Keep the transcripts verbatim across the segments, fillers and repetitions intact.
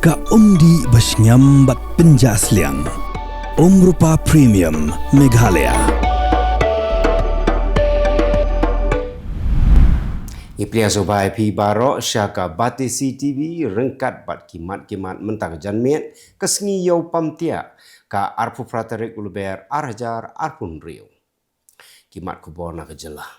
Ka umdih ba shngiam bad pynjah sliang. Umrupa Premium Meghalaya. Ngi pdiang sngewbha ïa phi baroh sha ka Batesi T V ryngkat bad ki mat ki mat mynta ka janmiet, ka sngi Ïew Pamtiah, ka arphew phra tarik u Lber ar hajar arphew hynriew. Ki mat khubor na ka jylla.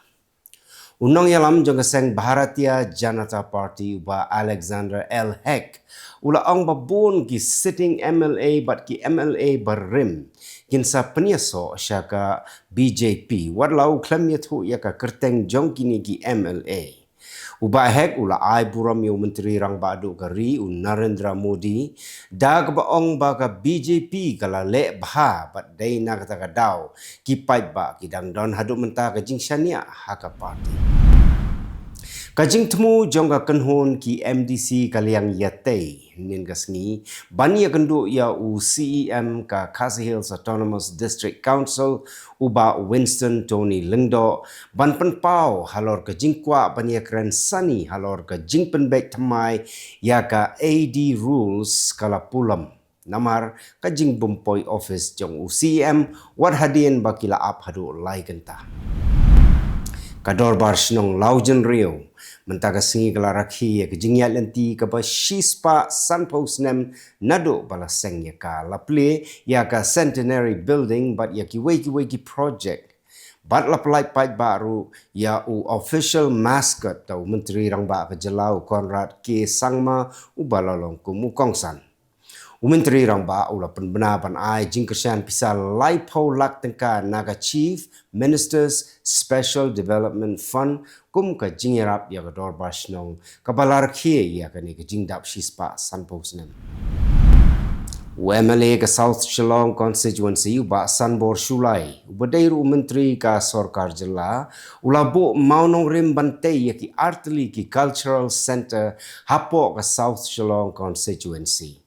U nongïalam jong ka seng Bharatiya Janata Party u Bah Alexander L Hek u la ong ba bun ki sitting M L A bad ki M L A barim kin sa pynïasoh sha ka B J P wat la u khlem ïathuh ïa ka kyrteng jong kine ki M L A. U Bah Hek u la ai burom ïa u Myntri Rangbah duh ka ri u Narendra Modi da kaba ong ba ka B J P ka la leh bha bad dei na kata ka daw ki paidbah ki dang don haduh mynta ka jingshaniah ha ka party. Ka jingthmu jong ka kynhun ki M D C ka liang ïatei hynnin ka sngi ban ïakynduh ïa u C E M ka Khasi Hills Autonomous District Council u Bah Winston Tony Lyngdoh ban pynpaw halor ka jingkwah ban ïakren sani halor ka jingpynbeit thymmai ïa ka A D rules ka la pulom. Namar ka jingbym poi office jong u C E M wat hadien ba ki la ap haduh lai kynta. Ka Dorbar Shnong Lawjynriew mynta ka sngi ka la rakhe ïa ka jingïaid lynti kaba shispah sanphew snem naduh ba la seng ïa ka, la plie ïa ka Centenary Building bad ïa kiwei kiwei ki project. Bad la pyllait paidbah ruh ïa u official mascot da u Myntri Rangbah ka jylla u Conrad K Sangma uba la long kum u kongsan. U Myntri Rangbah u la pynbna ban ai jingkyrshan pisa laiphew lak tyngka na ka Chief Minister's Special Development Fund kum ka jingïarap ïa ka Dorbar Shnong kaba la rakhe ïa kane ka jingdap shispah sanphew snem. U M L A ka South Shillong Constituency u Bah Sanbor Shullai uba dei ruh u Myntri ka Sorkar Jylla u la buh mawnongrim ban tei ïa ki artylli ki Cultural Centre hapoh ka South Shillong Constituency.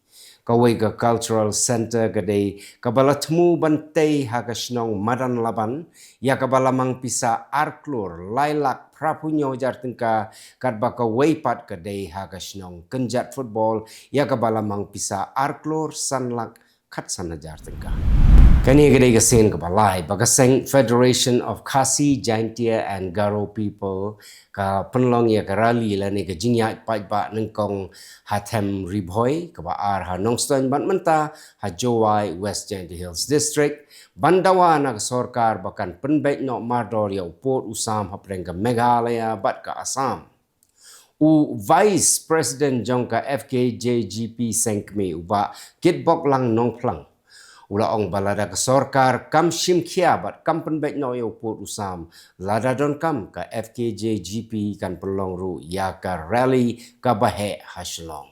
Kawei ka Cultural Centre ka dei kaba la thmu ban tei ha ka shnong Madan Laban ïa kaba la mang pisa ar klur lai lak phraphew hynñiew hajar tyngka, katba kawei pat ka dei ha ka shnong kynjat football ïa kaba la mang pisa ar klur san lak khatsan hajar tyngka. Kane ka dei ka sien kaba lai ba ka seng Federation of Khasi Jaintia and Garo People ka pynlong ïa ka rally lane ka jingïaid paidbah nyngkong ha Them Ri Bhoi, kaba ar ha Nongstoiñ bad mynta ha Jowai, West Jaintia Hills District, ban dawa na ka sorkar ba kan pynbeit noh mardor ïa u pud u sam hapdeng ka Meghalaya bad ka Assam. U Vice President jong ka F K J G P Seng Kmie u Bah Kitboklang Nongphlang u la ong ba lada ka sorkar kam shim khia bad kam pynbeit noh ïa u pud u sam, lada donkam ka F K J G P kan pynlong ruh ïa ka rally kaba heh ha Shillong.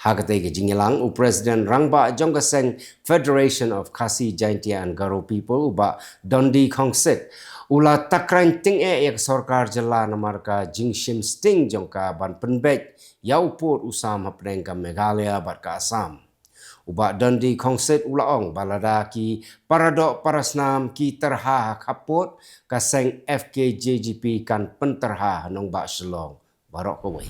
Ha katei ka jingïalang u President Rangbah jong ka seng Federation of Khasi Jaintia and Garo People u Bah Dundee Khongsit u la takren tyngeh ïa ka sorkar jylla namar ka jingshim sting jong ka ban pynbeit ïa u pud u sam hapdeng ka Meghalaya bad ka Assam. U Bah Dundee Khongsit u la ong ba lada ki paradoh parasnam ki tyrha ha khappud, ka seng F K J G P kan pyntyrha ha nongbah Shillong baroh kawei.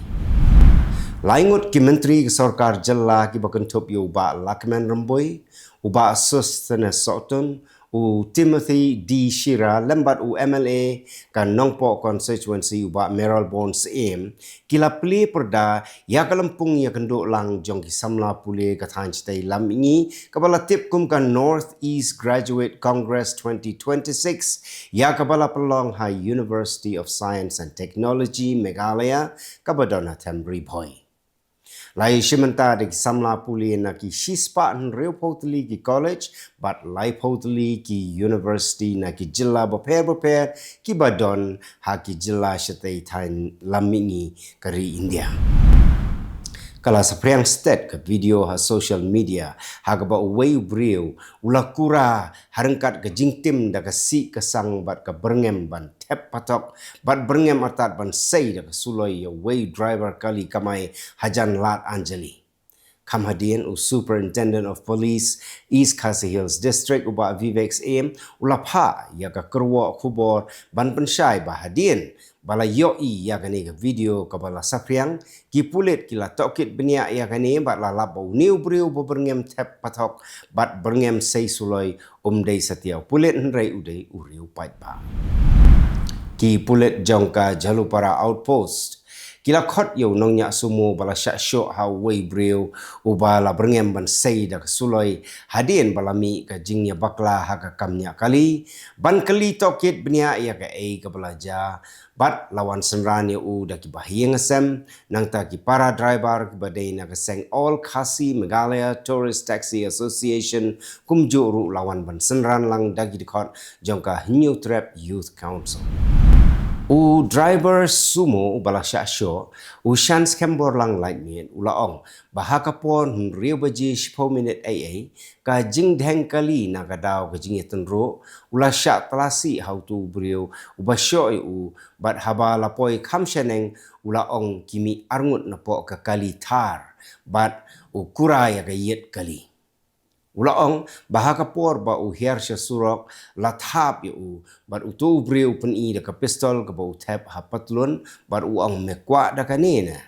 Lai ngut ki myntri ka sorkar jylla kiba kynthup ïa u Bah Lahkmen Rymbui, u Bah Sosthenes Sohtun, u Timothy D Shira lem bad u M L A ka Nongpoh Constituency u Bah Mayralborn Syiem ki la plie pyrda ïa ka lympung ïakynduh lang jong ki samla pule ka thaiñ shatei lam mihngi kaba la tip kum ka North East Graduate Congress twenty twenty-six ïa kaba la pynlong ha University of Science and Technology Meghalaya kaba don ha Them Ri Bhoi. La ïashim bynta da ki samla pule na ki shispah hynriewphew tylli ki college bad laiphew tylli ki university na ki jylla bapher bapher kiba don ha ki jylla shatei thaiñ lam mihngi ka ri India. Ka la saphriang stet ka video ha social media ha kaba uwei u briew u la kura ha ryngkat ka jingtim da ka sih ka sang bad ka byrngem ban thep patok bad byrngem artat ban sei da ka suloi ïa uwei u driver kali kamai hajan Lad Anjali. Kham hadien u Superintendent of Police East Khasi Hills District u Bah Vivek Syiem u la phah ïa ka kyrwoh khubor ban pynshai ba hadien ba la ïohi ïa kane ka video kaba la saphriang, ki pulit ki la tohkit bniah ïa kane bad la lap ba une u briew ba byrngem thep pathok bad byrngem sei suloi um dei satia u pulit hynrei u dei u riew paidbah. Ki pulit jong ka Jhalupara Outpost ki la khot ïa u nongñiah sumo ba la shah shoh ha uwei u briew uba la byrngem ban sei da ka suloi hadien ba la mih ka jingïabakla ha ka kam ñiah kali, ban kylli tohkit bniah ïa kaei kaba la jia, bad la wan synran ïa u da kiba ha ïing ha sem, nangta ki para driver kiba dei na ka seng All Khasi Meghalaya Tourist Taxi Association kumjuh ruh la wan ban synran lang da ki dkhot jong ka Hynñiewtrep Youth Council. U driver sumo uba la shah shoh, u Shanskhem Borlang Laitmiet u la ong ba ha ka por hynriew baje shiphew minit eiei, ka jingdheng kali na ka daw ka jingïatynruh, u la shah tlasi ha uto u briew uba shoh ïa u, bad haba la poi kham shaneng u la ong ki mih arngut napoh ka kali Thar bad u kura ïa ka ïit kali. U la ong ba ha ka por ba u hiar sha surok la thap ïa u bad uto u briew u pyni da ka pistol kaba u thep ha patlun bad u ong, "Me kwah da kane ne?"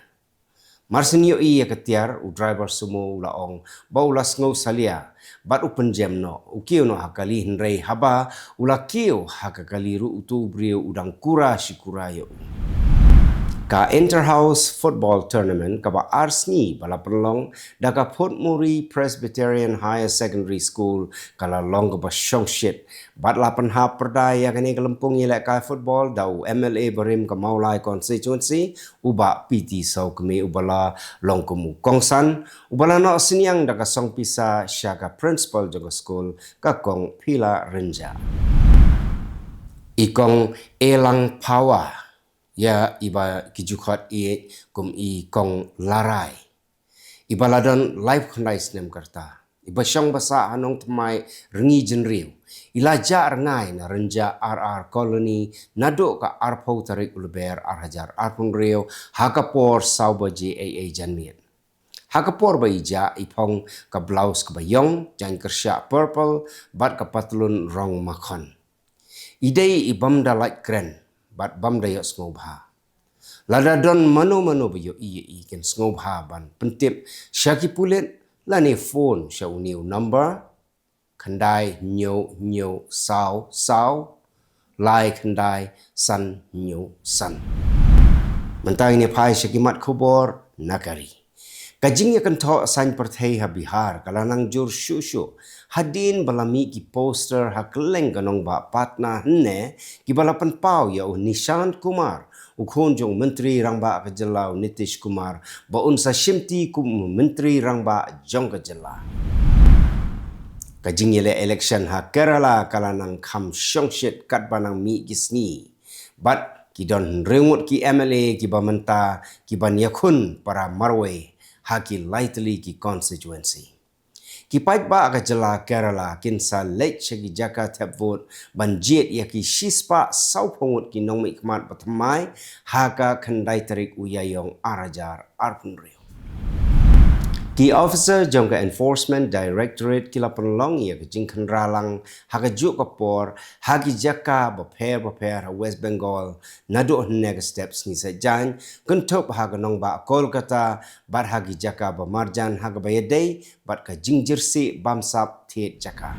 Mar shu ïohi ïa ka tiar, u driver sumo u la ong ba u la sngew salia bad u pynjem noh, u kiew noh ha kali, hynrei haba u la kiew ha ka kali ruh uto u briew u dang kura shi kura ïa u. Ka Inter-House Football Tournament kaba ar sngi ba la pynlong da ka Photmuri Presbyterian Higher Secondary School ka la long kaba shongshit bad la pynhap pyrda ïa kane ka lympung ïalehkai football da u M L A barim ka Mawlai Constituency, u Bah P T Sawkmie, uba la long kum u kongsan uba la noh synñiang da ka song pisa sha ka principal jong ka skul, ka Kong Phila Rynjah. I Kong Elang Phawa, ïa iba ki ju khot ïa kum i Kong Larai, iba la don laiphew khyndai snem ka rta, iba shong ba sah ha Nongthymmai Rngijynriew, i la jah rngai na Rynjah R R Colony naduh ka arphew tarik u Lber ar hajar arphew hynriew ha ka por saw baje eiei janmiet. Ha ka por ba i jah, i phong ka blouse kaba ïong jaiñkyrshah purple bad ka patlun rong makhon. I dei i bym da lait kren bad bym da ïohsngew bha. Lada don mano mano ba ïohi ïa i, kin sngewbha ban pyntip sha ki pulit lane phone sha une u number, khyndai hynñiew hynñiew saw saw lai khyndai san hynñiew san. Mynta ngin ïa phai sha ki mat khubor na ka ri. Ka jingïakynthoh saiñ pyrthei ha Bihar ka la nang jur shuh shuh hadien ba la mih ki poster ha kylleng ka nongbah Patna hynne, kiba la pynpaw ïa u Nishant Kumar, u khun jong u Myntri Rangbah ka jylla u Nitish Kumar, ba un sa shimti kum u Myntri Rangbah jong ka jylla. Ka jingïaleh election ha Kerala ka la nang kham shongshit katba nang mih ki sngi. Bad ki don hynriew ngut ki M L A kiba mynta ki ban ïakhun para marwei ha ki lai tylli ki constituency. Ki paidbah ka jylla Kerala kin sa leit sha ki jaka thep vote ban jied ïa ki shispah sawphew ngut ki nongmihkhmat ba thymmai ha ka khyndai tarik u Ïaïong ar hajar arphew hynriew. Ki officer jong ka Enforcement Directorate ki la pynlong ïa ka jingkhynra lang ha kajuh ka por ha ki jaka bapher bapher ha West Bengal naduh hynne ka step sngi Saitjaiñ, kynthup ha ka nongbah Kolkata bad ha ki jaka ba marjan ha kaba ïadei bad ka jingjyrsieh bamsap thied jaka.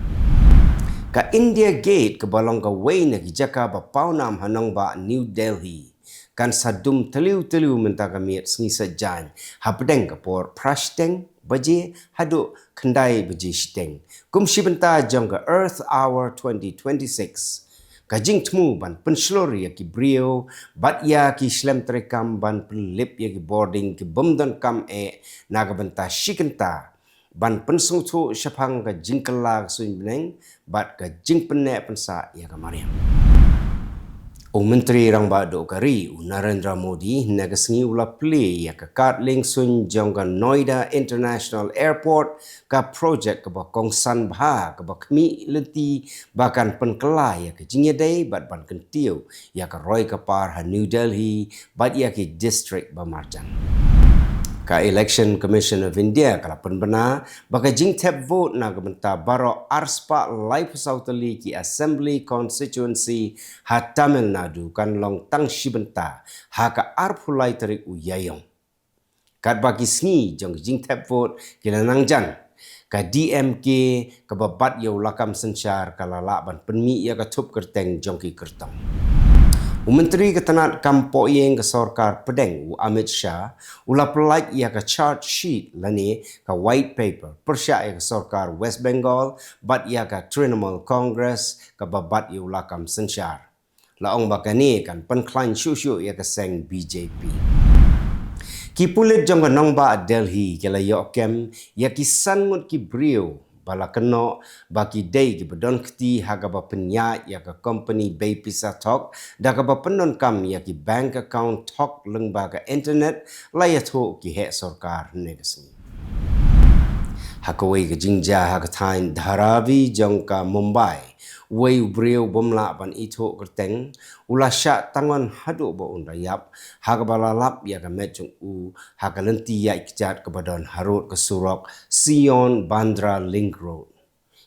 Ka India Gate, kaba long kawei na ki jaka ba pawnam ha nongbah New Delhi, kan sa dum tliw tliw mynta ka miet sngi Saitjaiñ hapdeng ka por phra shiteng baje haduh khyndai baje shiteng, kum shi bynta jong ka Earth Hour twenty twenty-six. Ka jingthmu ban pynshlur ïa ki briew bad ïa ki shlem treikam ban pynlip ïa ki bording ki bym donkam eh na ka bynta shi kynta ban pynsngewthuh shaphang ka jingkylla ka suiñ bneng bad ka jingpynneh pynsah ïa ka mariang. U Myntri Rangbah Duh ka ri, u Narendra Modi, hynne ka sngi u la plie ïa ka kad lieng suiñ jong ka Noida International Airport, ka project kaba kongsan bha kaba khmih lynti ba kan pynkylla ïa ka jingïadei bad ban kyntiew ïa ka roi ka par ha New Delhi bad ïa ki district ba marjan. Ka Election Commission of India ka la pynbna ba ka jingthep vote na ka bynta baroh arspah laiphew saw tylli ki Assembly Constituency ha Tamil Nadu kan long tang shi bynta ha ka arphew lai tarik u Ïaïong. Katba ki sngi jong ka jingthep vote ki la nang jan, ka D M K kaba bat ïa u lakam synshar ka la lah ban pynmih ïa ka thup kyrteng jong ki kyrtong. U Myntri ka tnat kam pohïing ka sorkar pdeng u Amit Shah u la pyllait ïa ka charge sheet lane ka white paper pyrshah ïa ka sorkar West Bengal bad ïa ka Trinamool Congress kaba bat ïa u lakam synshar. La ong ba kane kan pynkhlaiñ shuh shuh ïa ka seng B J P. Ki pulit jong ka nongbah Delhi ki la ïoh kem ïa ki san ngut ki briew ba la kynnoh ba ki dei kiba don kti ha kaba pynïaid ïa ka company bei pisa thok da kaba pyndonkam ïa ki bank account thok lyngba ka internet, la ïathuh ki heh sorkar hynne ka sngi. Ha kawei ka jingjia ha ka thaiñ Dharavi jong ka Mumbai, uwei u briew bym lah ban ithuh kyrteng u la shah tngon haduh ba un da ïap ha kaba la lap ïa ka met jong u ha ka lynti ïaid kjat kaba don harud ka surok Sion Bandra Link Road.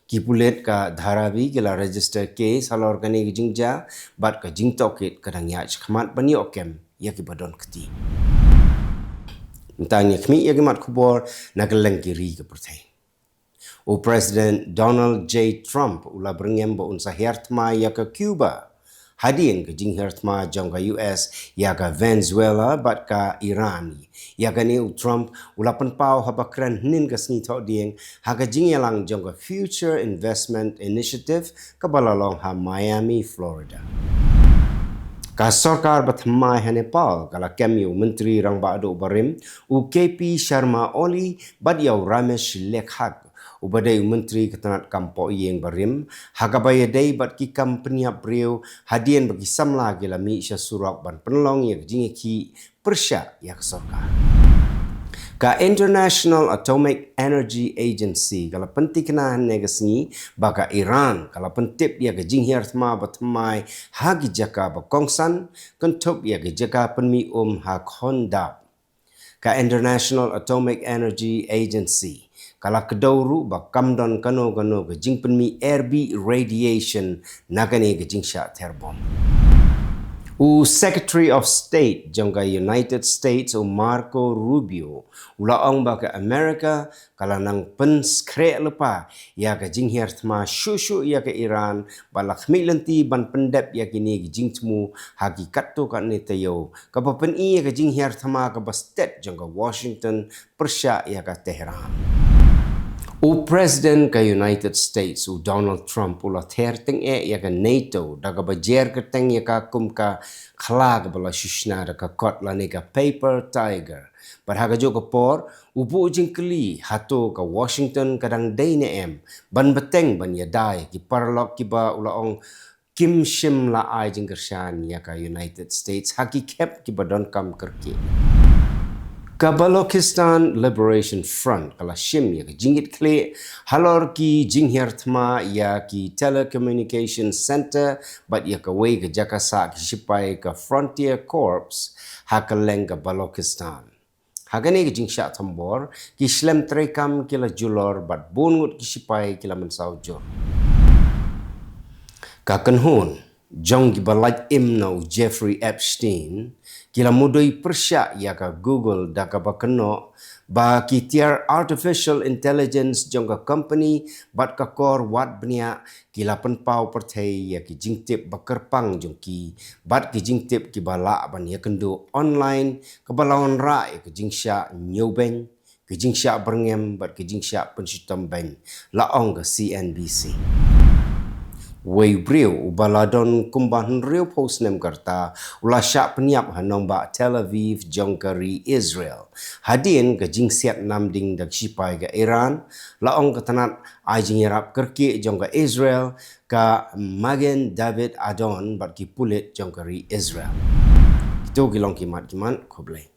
Ki pulit ka Dharavi ki la register case halor kane ka jingjia bad ka jingtohkit ka dang ïaid shakhmat ban ïoh kem ïa kiba don kti. Mynta ngin ïa khmih ïa ki mat khubor na ka lyngkha ri ka pyrthei. U President Donald J Trump u la byrngem ba un sa hiar thma ïa ka Cuba hadien ka jinghiar thma jong ka U S ïa ka Venezuela bad ka Iran. Ïa kane u Trump u la pynpaw haba kren hynnin ka sngi Thohdieng ha ka jingïalang jong ka Future Investment Initiative kaba la long ha Miami, Florida. Ka sorkar bathymmai ha Nepal ka la kem ïa u Myntri Rangbah Duh barim u K P Sharma Oli bad ïa u Ramesh Lekhak uba dei u Myntri ka tnat kam pohïing barim ha kaba ïadei bad ki kam pynïap briew hadien ba ki samla ki la mih sha surok ban pynlong ïa ka jingïakhih pyrshah ïa ka sorkar. Ka International Atomic Energy Agency ka la pyntikna hynne ka sngi ba ka Iran ka la pyntip ïa ka jinghiar thma bathymmai ha ki jaka ba kongsan, kynthup ïa ka jaka pynmih um ha Khondab. Ka International Atomic Energy Agency ka la kdew ruh ba kam don kano kano ka jingpynmih airbeat radiation na kane ka jingshah ther bom. U Secretary of State jong ka United States u Marco Rubio u la ong ba ka America ka la nang pynskhreh lypa ïa ka jinghiar thma shuh shuh ïa ka Iran bad la khmih lynti ban pyndep ïa kine ki jingthmu ha ki katto katne taïew kaba pyni ïa ka jinghiar thma kaba stet jong ka Washington pyrshah ïa ka Tehran. U President ka United States u Donald Trump u la ther tyngeh ïa ka NATO da kaba jer kyrteng ïa ka kum ka khla kaba la shu shna da ka kot lane ka paper tiger. Bad ha kajuh ka por u buh jingkylli hato ka Washington ka dang dei ne em ban bteng ban ïada ïa ki paralok kiba u la ong kim shym la ai jingkyrshan ïa ka United States ha ki khep kiba donkam kyrkieh. Ka Balochistan Liberation Front ka la shim ïa ka jingïatkhlieh halor ki jinghiar thma ïa ki telecommunication center bad ïa kawei ka jaka sah ki shipai ka Frontier Corps ha kylleng ka Balochistan. Ha kane ka jingshah thombor ki shlem treikam ki la julor bad bun ngut ki shipai ki la mynsaw jur. Ka kynhun jong kiba lait im na u Jeffrey Epstein ki la mudui pyrshah ïa ka Google da kaba kynnoh ba ki tiar artificial intelligence jong ka company bad ka kor wad bniah ki la pynpaw pyrthei ïa ki jingtip ba kyrpang jong ki bad ki jingtip kiba lah ban ïakynduh online kaba la wanrah ïa ki jingshah ñiewbeiñ, ki jingshah byrngem bad ki jingshah pynshitom beiñ, la ong ka C N B C. Uwei u briew uba la don kumba hynriewphew snem ka rta u la shah pynïap ha nongbah Tel Aviv jong ka ri Israel hadien ka jingsiat namding da ki shipai ka Iran, la ong ka tnat ai jingïarap kyrkieh jong ka Israel ka Magen David Adon bad ki pulit jong ka ri Israel. Kito ki long ki mat ki mat, khublei.